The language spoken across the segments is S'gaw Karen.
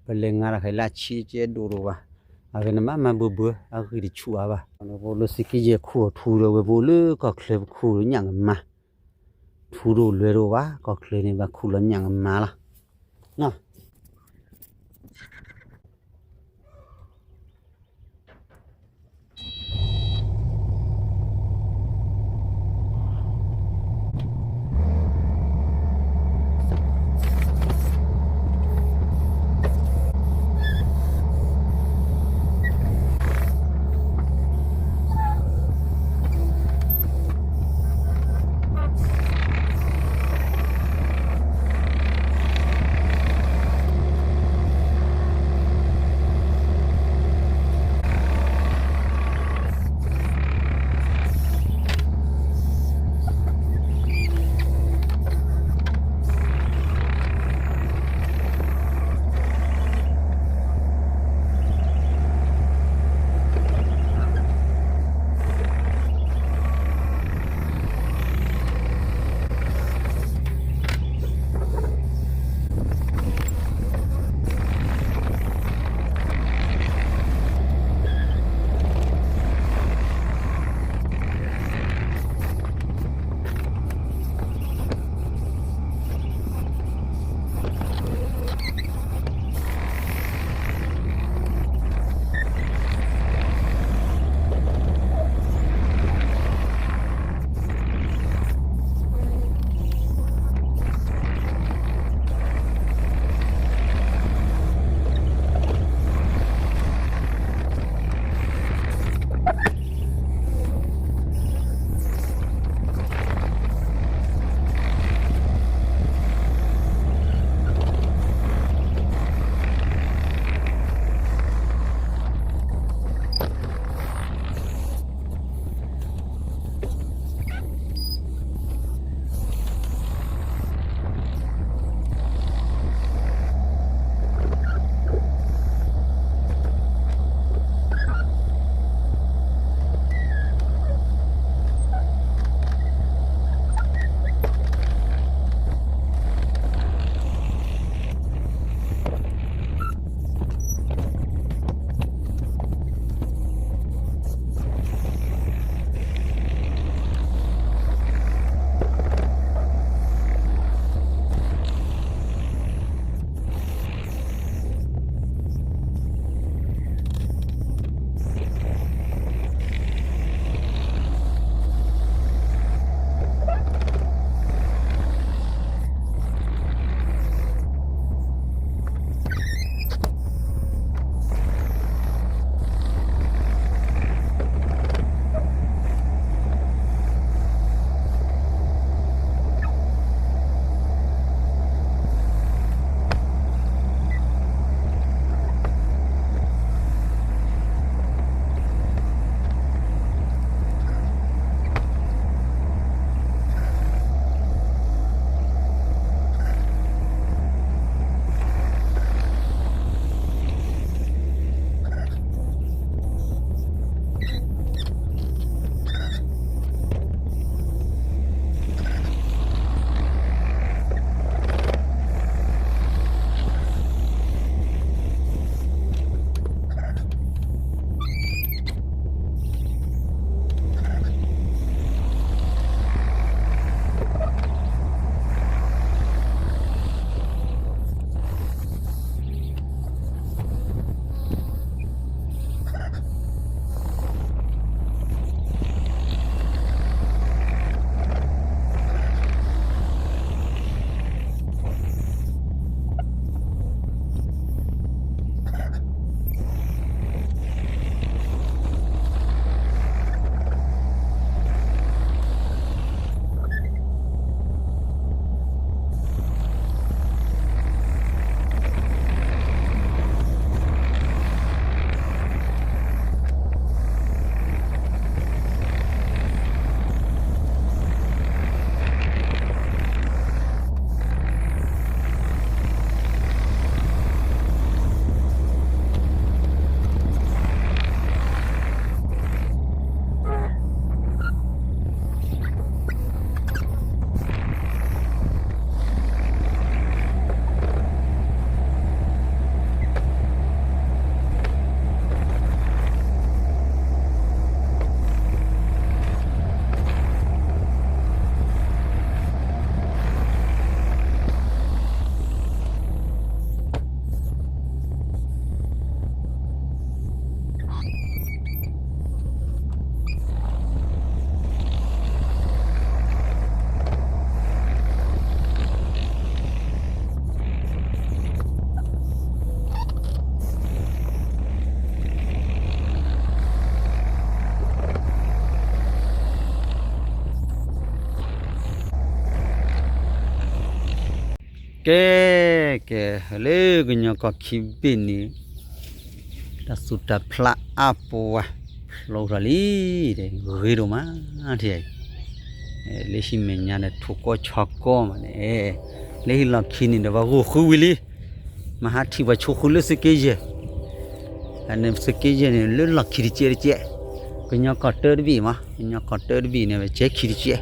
ပလဲၤငါတၢ်ခဲအံၤလၢအဆံးကဲဒိၣ်ဒိၣ်ဘၣ်, အဂ့ၢ်န့ၣ်မးမၤဘၢဘၢ အဂံၢ်တဆူၣ်အါဘၣ်. ပအိၣ်လၢသုးက့ယဲၢ်ခူၣ်အထူဒီး ဝဲပအိၣ်လၢကီၢ်ချၢပခူၣ်ညၣ်ကမါ, ထူတအိၣ်လွဲတအိၣ်ဘၣ်, ကီၢ်ချၢန့ၣ် ဘၣ်ခူၣ်လီၤညၣ်ကမါလီၤ. ကဲ, ကဲ, လၢကညီကီၢ်ခံဘ့ၣ်န့ၣ် တၢ်သူၣ်တၢ်ဖျးအါပှၤ ဖျိထီၣ်လံ, ဂ့ၤဒိၣ်မး, လၢဟံၣ်မဲာ်ညါဒီး ထိၣ်ကီၢ်ဆီကီၢ်မးန့ၣ်, လၢဟံၣ်လီၢ်ခံန့ၣ်ဒီး ပှၤဂိၢ်ဃုဝံၤလံ, မဟါထံၣ်ပှၤဆိဃုလၢသုးက့ယဲၢ် သုးက့ယဲၢ်န့ၣ် လၢလီၢ်ခံတကဲတကဲ, ကညီကီၢ်တၢတဘ့ၣ်မး, ကညီကီၢ်တၢတဘ့ၣ်န့ၣ် ပကဲခံတကဲ,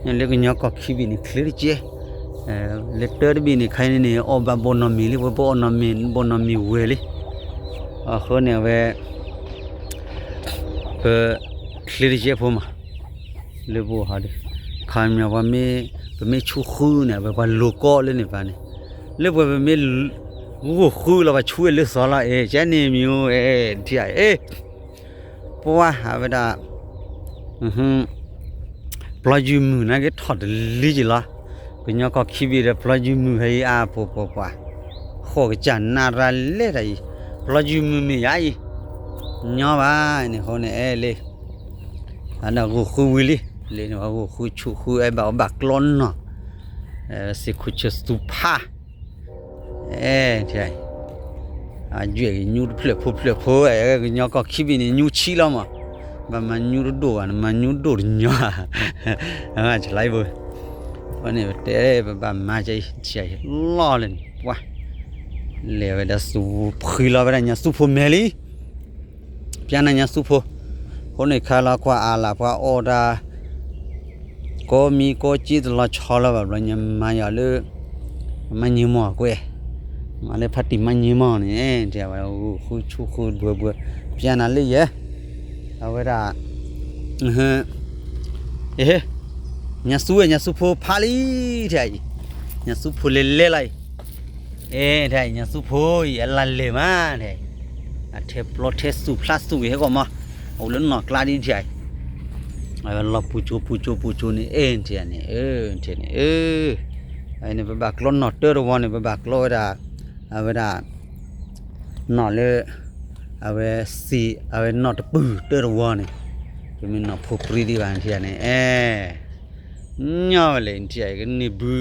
လၢကညီကီၢ်ခံဘ့ၣ်န့ၣ် ချ့တကဲ, လၢတၢတဘ့ၣ်န့ၣ် ခဲအံၤန့ၣ် အီၣ်ဘၣ်ဘီနီၢ်မ့ၤလံ, ပဘီနီၢ်မ့ၤ, ဘီနီၢ်မ့ၤဝဲလံ, အဃိန့ၣ် အဝဲ ပချ့တကဲဖိမး, လၢပအိၣ်ဟီဒီး ခါမီၤပှၤမ့ၢ်, ပမ့ၢ်ဆိဃုန့ၣ် အဝဲပှၤလိၤကီလၢန့ၣ်ပၤန့ၣ်, လၢပှၤပမ့ၢ်ဂိၢ်ဃုလီၤ ပှၤဆိဝဲလၢစီၤလီၤ, ကဲန့ၣ်မံၤဧိၤ, ထံၣ်, ပှၤအဝဲဒၣ် ပျီယုၢ်မုၢ်န့ၣ်က့ၤထီၣ်တလံက့ၤလီၤ, ကညီကီၢ်ခံဘ့ၣ်ဒီး ပျီယုၢ်မုၢ်ဖဲအံၤအါပှၤပှၤပှၤ, ဃိးကစၢ်နးရၤလဲၣ်တၢ်အံၤ, ပျီယုၢ်မုၢ်မ့ၢ်ယၤအံၤ, ညီဘၣ်န့ၣ်အဃိန့ၣ် အဲလ့ အဒၣ်ဂိၢ်ဃုဝံၤလံ, လ့န့ၣ်ပှၤဂိၢ်ဃုဆိဃု အဲဘၣ်အီၣ်ဘၣ်ကျီနီၢ်, စ့ၢ်ခိၣ်ဆၢသူဖး အဲ, အယွဲၣ်ကညူတဖျၢၣ်ဖိဖျၢၣ်ဖိ, ကညီကီၢ်ခံဘ့ၣ်န့ၣ် ညူဆံလီၤမး, ဘၣ်မၤညူတဒိၣ်ဘၣ်န့ၣ် မၤညူဒိၣ်တညီ, လၢပတဲ ပဘၣ်မၤကဲအံၤ ထံၣ်အံၤလီၢ်လၢန့ၣ် ပှၤ လဲၤဝဲဒၣ်သူဖှံလီၤဝဲဒၣ်ညါသူဖိမဲာ်လံ ပျၢ်နၤညါသူဖိ, အဃိန့ၣ်ခါလီၤကွၢ်အါလၢ်ပှၤအီၣ်တၢ် ကိးမံၤကိးက့တလီၤဆီလၢၤဘၣ်ဘျီညါမၤယၤလၢ မၤညံမီၢ်ကွဲ, မၤလၢဖါတံၢ်မၤညံမီၢ်န့ၣ် တဲဝဲဂိၢ်ဃုဆိဃုဘှဲဘှဲ, ပျၢ်နၤလၢယဲ, အဝဲဒၣ် ညါသူဝဲညါသူဖိဖးလံ ထဲအံၤ, ညါသူဖိလဲၤလဲၤလီၤအံၤ, အဲ ထဲအံၤ ညါသူဖိအံၤ အလၢ်လဲၤမး ထဲအံၤ, အထဲပျီထဲသူၣ်ဖျါသူၣ်ဂ့ၤဟဲဂီၢ်မး, အအိၣ်လၢနီၢ်ကျါဒ်ထဲအံၤ, အဝဲလီၤပူၤကၠိပူၤကၠိပူၤကၠိန့ၣ် အဲ ထဲန့ၣ် အဲ ထဲန့ၣ် အဲ အန့ၣ် ပဘၣ်ကျီနီၢ်တၢတဝီန့ၣ် ပဘၣ်ကျီဝဲဒၣ် အဝဲဒၣ် နီၢ်လၢ အဝဲစံး အဝဲနီၢ်တပုၢ်တၢတဝီန့ၣ်, ပမ့ၢ်နီၢ်ဖိပြံဒံးဘၣ်နထံၣ်န့ၣ် အဲ ညီဝဲလဲၣ် နထံၣ်အံၤ ကန့ၢ်ဘု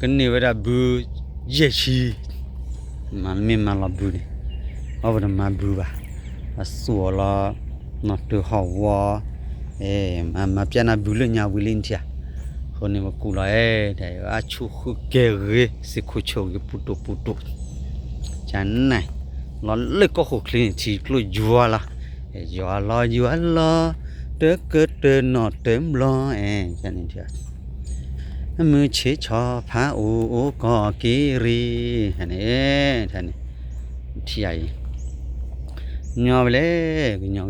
ကန့ၢ်ဝဲဒၣ်ဘု ယဲၢ်ဆံ, မ့ၢ်မၤလီၤဘုန့ၣ် အဝဲတမၤဘုဘၣ်, အသူၣ်အီၤလီၤ နီၢ်တၢဟီၣ်ဝီ မၤပျဲနၤဘုလၢညါဝံၤလံနထံၣ်ဧါ, အဃိန့ၣ်ပကူၣ်လီၤအဲ အဆိၣ်ဃုကဲဂ့ၤ စ့ၢ်ခိၣ်ဆိၣ်ဂ့ၤပူၤတိာ်ပူၤတိာ်, ကနၣ် လီၤလၢကီၢ်ဃိၣ်ချ့န့ၣ် ထံကျိယွၤလီၤ, ယွၤလီၤယွၤလီၤ တကတၢၢ်နီၢ်တၢၢ်ဘျီ အဲ ကနၣ် မုၢ်ဆ့ၣ်ဆီဖးအိၣ်အိၣ်ကီၢ်က့ၤရံ န့ၣ် ထံၣ်အံၤ ညီဝဲလဲၣ်, ကညီ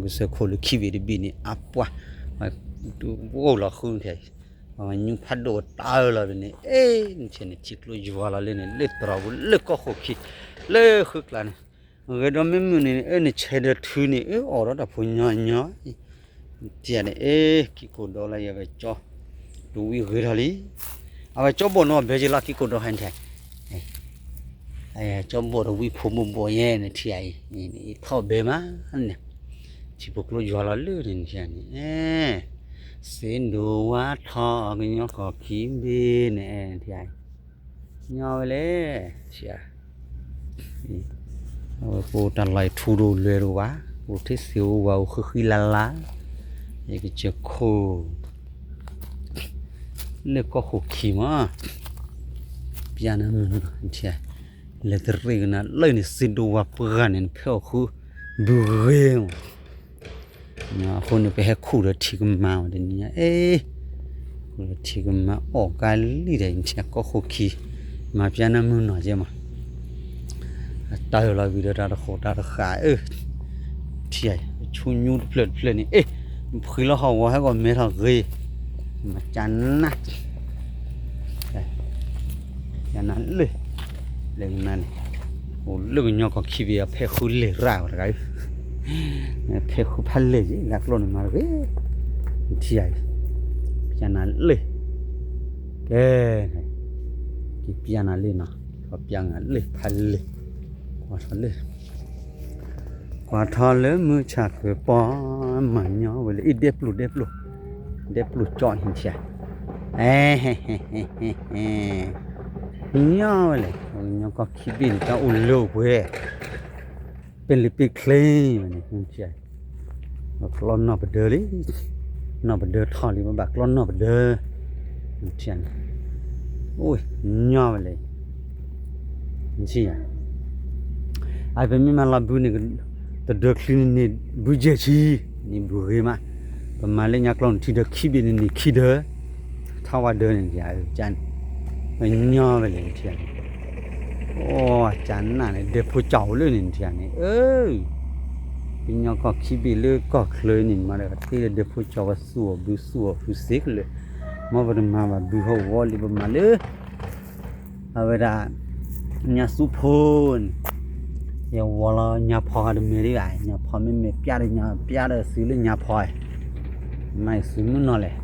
ကစၢၢ်ခိၣ်လၢခံဘ့ၣ်တဘ့ၣ်န့ၣ် အပှၤ အိၣ်လီၤဃုထဲအံၤ, ညူဖးဒိၣ်တၢ်အၢလီၤန့ၣ် အဲ နထံၣ်န့ၣ် ထံကျိယွၤလီၤလၢန့ၣ် လၢတြီၤပူၤ လၢကီၢ်ဃိၣ်ခံ လၢဃုကျါန့ၣ်, ဂဲၤဒီးမ့ၢ်မုၢ်န့ၣ် အၢ နဆဲးဒီးထုးန့ၣ် အၢ အီၣ်ဒီးတၢ်ဖိညီညီ တဲန့ၣ် အဲ ခံကိးဒီးလၢယဝဲကၠီ တဝံၣ်ဂ့ၤထီၣ်လံ, အဝဲကၠီဘိၣ်နီၣ်ဘဲက့ၤလီၤ ခံကိးဒီးဟဲန့ၣ် ကၠီဘိၣ်တဝံၣ်ဖိဘိၣ်ဘိၣ်ယဲန့ၣ် ထံၣ်အံၤ ထီၣ်ဘဲမးန့ၣ်, ထံဖိကျိယွၤလီၤလၢန့ၣ်န့ၣ်, စ့ဒိၣ်ဝါထီၣ်ကညီကီၢ်ခံဘ့ၣ်န့ၣ် ထံၣ်အံၤ ညီဝဲလဲၣ်, ထံၣ်ဧါ, အဝဲပအိၣ်တၢ်လီၢ်အံၤထူဒိၣ်လွဲၢ်ဒိၣ်ဘၣ်, ပအိၣ်ထဲစ့အိၣ်ဝၤအိၣ်ဃံဃံလၤလၤ, ယကစၢၢ်ခိၣ် လၢကီၢ်ဃိၣ်ခံမး, ပျၢ်နၤမုၢ်နၤ ထံၣ်ဧါ, လဲၤတရံးကနၤလၢန့ၣ် စ့ဒိၣ်ဝါပှၢ်န့ၣ် နဖဲအီၣ်ဃု ဘုဂ့ၤမး အဃိန့ၣ် ပဟဲခူၣ်ဒီးထံကမၤဝဲတနံၤညါ အ့ ခူၣ်ဒီးထံကမၤအီၣ်ကါလံဒီး နထံၣ်ကီၢ်ဃိၣ်ခံ မၤပျဲနၤမုၢ်နီၢ်ကဲမး အတၢ်လီၤဝံၤဒီးတၢ်တဃိးတၢ်တဃာ်အၢ ထံၣ် ဆူညူတဖျၢၣ်တဖျၢၣ်န့ၣ် အ့ ဖှံလီၤဟီၣ်ဝီဟဲဂီၢ်မဲထီၣ်ဂ့ၤ မၤကနၣ် ယနၤလၢ လဲၤကနၤန့ၣ် အိၣ်လၢကညီကီၢ်ခံဘ့ၣ်အဖဲဃုလဲၤရၣ်ဝဲတဂၤ ဖဲဃုဖးလဲၢ်က့ၤ လၢကျိန့ၣ်မၤတဂ့ၤ ထံၣ်ယၤအံၤ ပျဲနၤလၢ ကဲ က့ၤပျဲနၤလၢနီၤ ခီပျဲနၤလၢဖးလဲၢ် ကွၢ်ထီၣ်လၢ ကွၢ်ထီၣ်လၢမုၢ်ဆါကပီၤ မၤညီဝဲလၢ အ့ ဒဲပျိၢ် ဒဲပျိၢ် ဒဲပျိၢ်ကၠီဟံၣ်ထံၣ် အဲ ဟဲ ဟဲ ဟဲ ဟဲ ဟဲ ညီဝဲလဲၣ်, ကညီကီၢ်ခံဘ့ၣ်န့ၣ် တၢ်အိၣ်လၢအိၣ်ပှဲၤ, ပ့ၢ်လံပ့ၢ်ချ့ဝဲန့ၣ်, ကျီနီၢ်ပဒၢလံ, နီၢ်ပဒၢထီၣ်လံ ပဘၣ်ကျီနီၢ်ပဒၢ, ထံၣ်န့ၣ်, အိၣ်ညီဝဲလဲၣ်, ထံၣ်ယၤ, အပမ့ၢ်မၤလီၤဘုန့ၣ်, တဒၢချံန့ၣ်န့ၢ်ဘုယဲၢ်ဆံ, န့ၢ်ဘုဂ့ၤမး, ပမၤလၢညါကျီန့ၣ် ထံဒၢခံဘ့ၣ်န့ၣ်န့ၢ်ခံဒၢ, ထီၣ်ဝဲဒၢန့ၣ်, ညီဝဲလဲၣ် ထံၣ်န့ၣ်, အိၣ်ကနၣ်န့ၣ် ဒဲဖိကၠီၤအိၣ်လၢန့ၣ် ထံၣ်န့ၣ်, အၢ ကညီကီၢ်ခံဘ့ၣ်လၢကီၢ်ချၢန့ၣ် မၤဒီးကတ့လၢဒဲဖိကၠီၤဝဲသူၣ်အီၤဘုသူၣ်အီၤဖုစ့ကလၢာ်, မ်ပတမၤဘၣ်ဘုဟီၣ်ဝီလံ ပမၤလၢ အဝဲဒၣ် ညါစူဖိန့ၣ်, ယဝီၤလီၤညါဖီဂၤတမဲာ်ဒံးဘၣ်, ညါဖီမ့မ့ၢ်ပျၢ်ဒီးညါပျၢ်ဒီးသုလၢညါဖီ, မၤအံၤသုမုၢ်နီၤလဲၣ်,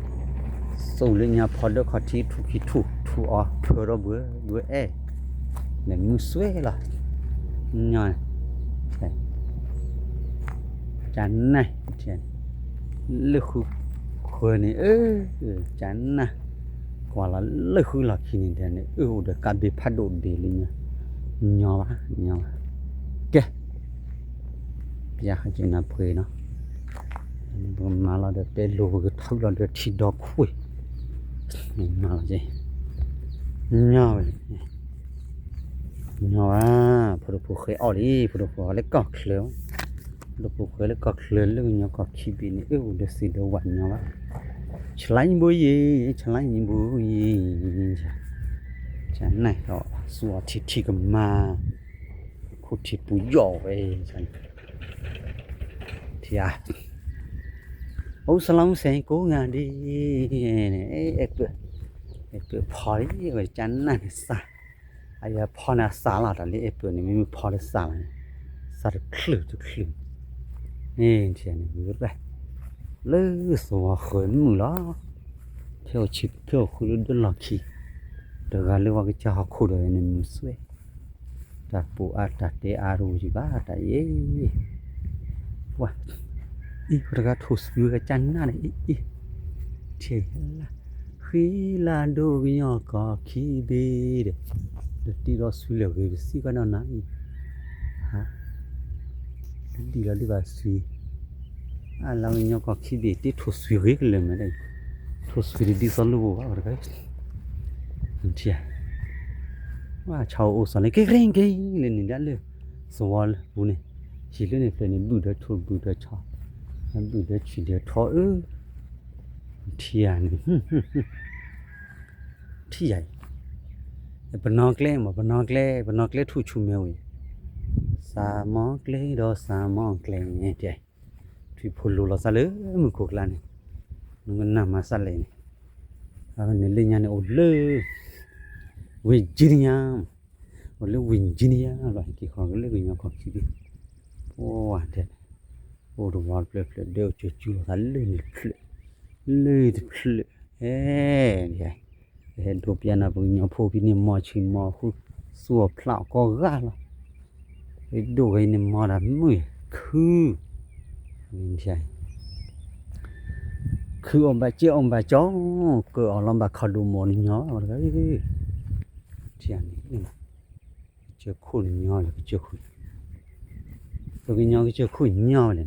စိၣ်လၢညါဖီဒၢခီၣ်ထံးထူၣ်ခံထူၣ် ထူၣ်အီၤဖၢဒီးဘှဲဘှဲအဲၣ်, န့ၣ်မုၢ်စွဲလီၤ, ညီ ကနၣ် လၢဃုဃၢၤန့ၣ် အၢ ကနၣ် ကွၢ်လီၤလၢဃုလီၢ်ခံန့ၣ်ဒီးန့ၣ် အၢ အိၣ်ဒီးကးဘ့ၣ်ဖးဒိၣ်ဒ့လၢညါ, ညီဘၣ် ညီဘၣ်, ကဲ ပျၢ်ဟးက့ၤနၤပှဲၤနီၤ, ပကမၤလီၤဒီးတဲလိၤ ပကထုးလီၤဒီးထံဒီခွံၣ်, မၤလီၤက့ၤ, ညီဝဲ ညီဘၣ်, ဖိဒိၣ်ဖိဃဲအီၣ်လံ, ဖိဒိၣ်ဖိဃဲလၢကီၢ်ချၢ, ဖိဒိၣ်ဖိဃဲလၢကီၢ်ချၢလၢကညီကီၢ်ခံဘ့ၣ်န့ၣ် အၢ အိၣ်ဒီးစံးဒီးဝးညီဘၣ်, ဆလါယံၤဘိယံၤ, ဆလါယံၤဘိယံၤ, ကနၣ် စူအီၤထံထံကမၤ, ခိၣ်ထံပူၤယီၣ်ဝဲ, ထံဧါ, အိၣ်စလီၤမုၢ်စဲၤကိးဂၤဒဲး, အဲၣ်ပၢၢ်, အဲၣ်ပၢၢ်ဖီလံ, ဝဲကနၣ်န့ၣ်စၢ်, အယဖီန့ၣ်အစၢ်လီၤ တၢ်လၢအဲၣ်ပၢၢ်န့ၣ် မ့မ့ၢ်ဖီလၢစၢ်လီၤန့ၣ်, စၢ်တချုးတချုး, န့ၣ်ထံန့ၣ်ဝဲ, လၢသဝီဃၢၤမုၢ်လီၤ, ဖဲအိၣ်ဆံဖဲအိၣ်ဃုလၢဒၢလီၢ်ခံ, တဂၤလၢပှၤကစၢ်ဟီၣ်ခိၣ်ဒီးန့ၣ်မုၢ်စွဲ တၢ်ပူၤအါတၢ်တဲအါတအိၣ်ယံၤဘၣ်တၢ်အံၤ, ပှၤ, အံၤပှၤတဂၤထိၣ်စွံဝဲကစၢ်နၢ်န့ၣ်အံၤ, ထံၣ်, ဃံလၤဒိကညီကီၢ်ခံဘ့ၣ်ဒီး, ဒီးတံၢ်ဒီးစွံလၢာ်ဂ့ၤပစံးကီးနီၢ်နၤအံၤ, ဟါ, တဒံၣ်လီၤဒံးဘၣ်စွံ, အလၢကညီကီၢ်ခံဘ့ၣ်တ့ထိၣ်စွံဂ့ၤကလၢာ်မး, ထိၣ်စွံတဒ်သိးလၢပအိၣ်ဘၣ်တဂၤ ထံၣ်ဧါ, ဝဲဆီအိၣ်စီၤန့ၣ် က့က့က့လၢန့ၣ်ဒၣ်လၢ, သဝီပူၤန့ၣ်, ဟံၣ်လၢန့ၣ်ဖျၢၣ်န့ၣ် ဘုၣ်ဒီးထိၣ်ဘုၣ်ဒီးဆီ, ဘုၣ်ဒီးဆံၣ်ဒီးထိၣ်ဧၢ, ထံၣ်ဧါန့ၣ်, ထံၣ်ဧါအံၤ, ပနီၣ်ကျဲမး ပနီၣ်ကျဲ ပနီၣ်ကျဲထူၣ်ဆူၣ်မဲာ်ဝံၤ, စၢ်မီၢ်ကျဲဒီးစၢ်မီၢ်ကျဲန့ၣ်တဲ, ထွံၣ်ဖိလိၤလီၤသးလၢမုၢ်ခိၣ်ကျါန့ၣ်, နကနၣ်မၤစၢ်လဲၣ်န့ၣ်, အဝဲန့ၣ်လၢညါန့ၣ်အိၣ်လၢ Virginia, အိၣ်လၢ Virginia လီၤ ဟဲက့ၤဃီၤကလၢကညီကီၢ်ခံဘ့ၣ်, ပှၤတဲ, အိၣ်တဝီတဖျၢၣ်ဖျၢၣ် ဒဲအိၣ်ကၠိၤကၠူလီၤသးလၢန့ၣ်တဖျၢၣ်, လၢတဖျၢၣ်, အဲ, ဟဲဒိးပျၢ်နၤပှၤကညီဖိဖဲန့ၣ်မီၤဆံးမီၤဟူ, သူၣ်အီၣ်ဖျးအီၣ်ကိးဂၤလီၤ, ဒိၣ်ဂ့ၤန့ၣ်မီၤတၢ်မုာ်ခု ခုအီၣ်ဘၣ်ကဲအီၣ်ဘၣ်ကၠီ, ကၢအီၣ်လီၤဘၣ်ခီဒိၣ်မီၤန့ၣ်ညီ, ထံၣ်န့ၣ်, ကစၢၢ်ခိၣ်န့ၣ်ညီလၢကစၢၢ်ခိၣ်, ပကညီကစၢၢ်ခိၣ်ညီဝဲလဲၣ်နီၤ,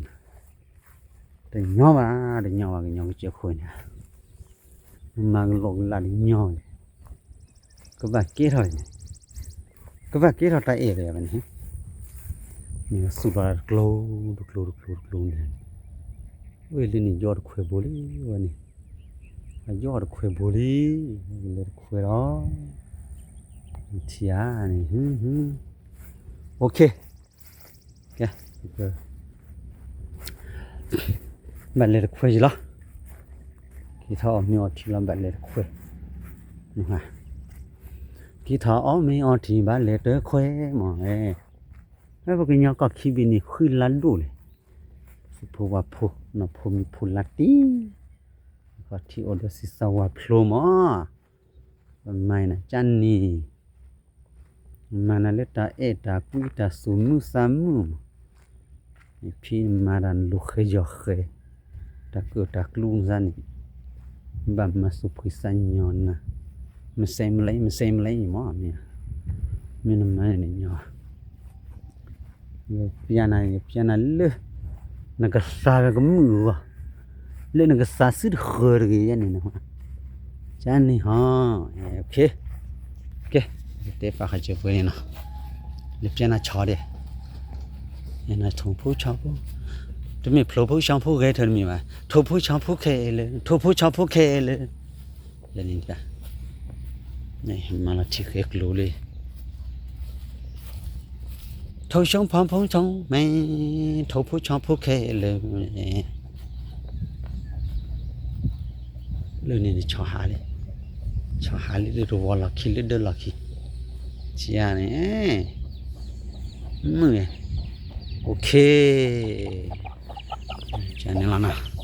တညီဘၣ်, တညီဘၣ်ကညီကစၢၢ်ခိၣ်န့ၣ်, မၤကလိာ်ကလးတညီဝဲလဲၣ်, ကဘၣ်ကဲထီၣ်န့ၣ်, ကဘၣ်ကဲထီၣ်တၢ်အဲၣ်လၢယၤဝဲန့ၣ်, န့ၣ်သူၣ်လီၤတကျိၤ, တကျိၤ, တကျိၤ, တကျိၤန့ၣ်, ဝဲလၢန့ၣ်ယီၢ်တခွဲးဘိလံ, ဝဲန့ၣ်, အယီၢ်တခွဲးဘိလံ, လဲၤတခွဲးလီၤ, ထံၣ်ဧါန့ၣ်, OK, ကဲ, ဘၣ်လဲၤတခွဲးယံၤလီၤ, က့ၤထီၣ်အီၣ်မ့ၤအီထံလီၤ ဘၣ်လဲၤတခွဲး, က့ၤထီၣ်အီၣ်မ့ၤအီထံ ဘၣ်လဲၤတခွဲးမး, ဝဲပကညီကီၢ်ခံဘ့ၣ်န့ၣ် ဃံလၤဒိၣ်န့ၣ်, စံးဖိဝါဖိ နီၢ်ဖိမံၤဖိလါတံၢ်, ခီၣ်ထံးအိၣ်ဒီးစံးစၢ်ဝါဖျိမး, ပမၤနၤကၢ်န့ၣ် မၤနၤလၢတၢ်အဲၣ်တၢ်ကွံတၢ်စိာ်မုာ်သးမုာ်မး, ဖံမၤတၢ်နလူၤဃဲယီၤဃဲ, တၢ်ကၢၣ်တၢ်ကျူစါန့ၣ်, ဘၣ်မၤစူၤဖှံစါညီနၤ, မစဲးမလဲ မစဲးမလဲအံၤမ့ၢ်, မ့ၢ်နမၤန့ၣ်ညီ, ပျဲနၤ ပျဲနၤလၢ နကသးဝဲကမုာ်ဂီၢ်, လၢနကသးစုတဃၢၤတဂ့ၤယဲန့ၣ်, ကန့ၣ်ဟီ, ကဲ, တဲပာ်ဃာ်စၢၤပှဲၤန့ၣ်နီၤ, လၢပျဲနၤဆီဒဲး, နထိၣ်ဖိဆီဖိ, တမ့ၢ်ဖျိဖိဆီဖိဂဲၤထၢၣ်တမ့ၢ်ဘၣ်, ထိၣ်ဖိဆီဖိခဲလၢာ်, ထိၣ်ဖိဆီဖိခဲလၢာ် လၢန့ၣ်တၢ်, မၤလီၤထံၣ်ဃဲကျိၤလံ, ထိၣ်ဆိဖီဖိဆိမဲ, ထိၣ်ဖိဆီဖိခဲလၢာ်, လၢန့ၣ်နဆီဟးလံ, ဆီဟးလံလၢတဝီလီၢ်ခံလၢဒၢလီၢ်ခံ, ဆံးယါန့ၣ်, မုၢ်, အိၣ်ခ့, န့ၣ်လီၤနီၤ